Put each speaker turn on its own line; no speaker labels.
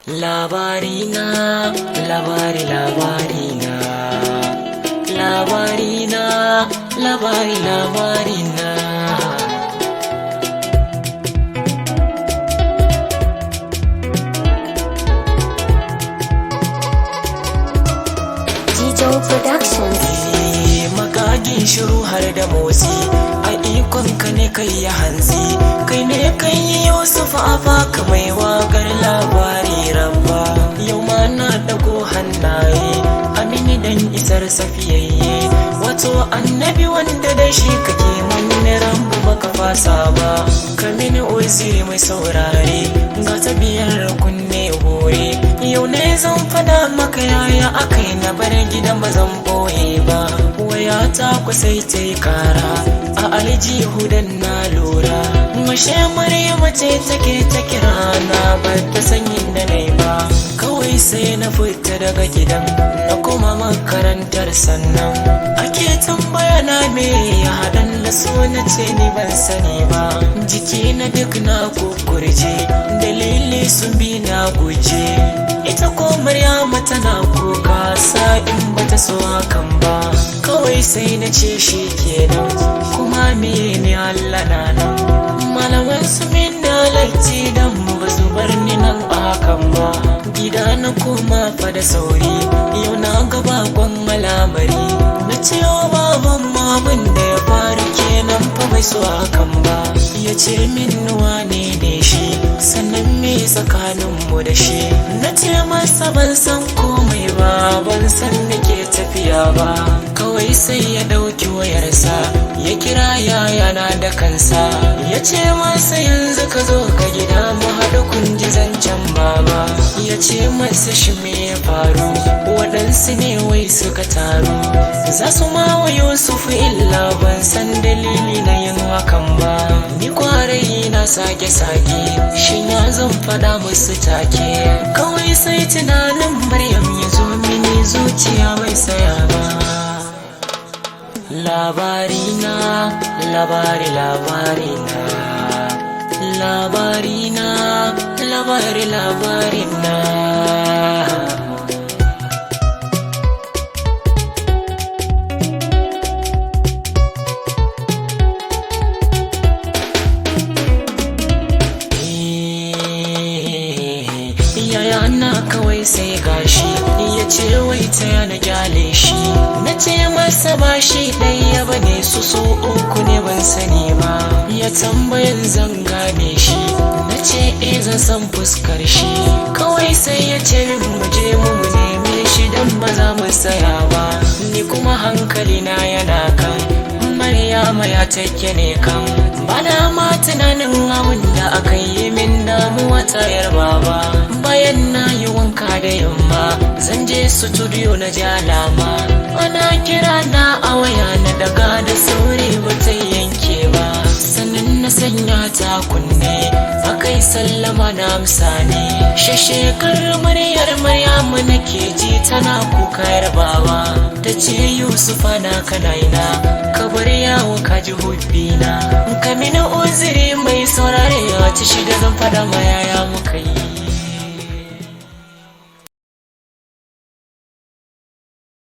Labarina, labari labarina, labarina, labari labarina.
Jijo Productions.
Eh, makagin shiru har da motsi, a ikon ka ne kai ya hanzi, kai ne kai Yusuf a baka mai wakar labari rabba. Yau ma na dago hannaye, amini dan isar safiyayye, wato annabi wanda da shi kake manne rambu baka fasa ba. Ka mini uziri mai saurare, ga ta biyar kunne hore, yau ne zan fada maka yaya akai na bar gidan ba zan boye ba. Waya ta kusai ta yi kara a aljihu dan na lura, mashe Maryama ce take ta kira na, ba ta sanyin da nai ba. Kawai sai na fita daga gidan na koma makarantar, sannan ake tambaya na me ya haɗan da su, na ce ni ban sani ba. Jiki na duk na kukurje, dalili sun bi na guje. Ita ko Maryama tana kuka sa'in bata so hakan ba. Kawai sai na ce shi kenan, kuma mene Allah na nan. Malaman su min latti dan ba su bar ni nan a hakan ba. Gida na koma fa da sauri, yau na ga bakon alamari. Na ce wa baban mamun da ya faru kenan fa bai so hakan ba. Ya ce min wane ne shi, sannan me tsakanin mu da shi. Na ce masa ban san komai ba, ban san me ke tafiya ba. Kawai sai ya ɗauki wayarsa ya kira yayana da kansa, ya ce masa yanzu ka zo ka gida mu haɗu kun ji zancen baba. Ya ce masa shi me ya faru, waɗansu ne wai suka taru za su ma wa Yusuf illa, ban san dalili na yin hakan ba. Ni kwarai na sake sake, shin ya zan faɗa musu take. Kawai sai tunanin Maryam ya zo mini, zuciya bai saya ba. Labarina, labari labarina, labarina, labari labarina. Yaya na kawai sai gashi ya ce wai ta yana gyale shi. Na ce masa ba shi ɗaya ba ne, su su uku ne, ban sani ba. Ya tambayan zan gane shi, na ce e zan san fuskar shi. Kawai sai ya ce min mu je mu mu neme shi dan ba za mu saya ba. Ni kuma hankali na yana kan Maryama, ya take ne kan bana ma tunanin abin da aka yi min, damuwa ta yar baba. Bayan na yi wanka da yamma zan je studio na jalama, ana kira na a waya, na daga da sauri ba ta yanke ba. Sannan na sanya ta kunne, akai sallama na amsa ne. Shashekar muryar Maryamu nake ji tana kuka yar baba. Ta ce Yusufa na kana ina, ka bar yawo ka ji hubbina, ka mini uzuri mai saurare, ya ci shida zan fada ma yaya muka yi.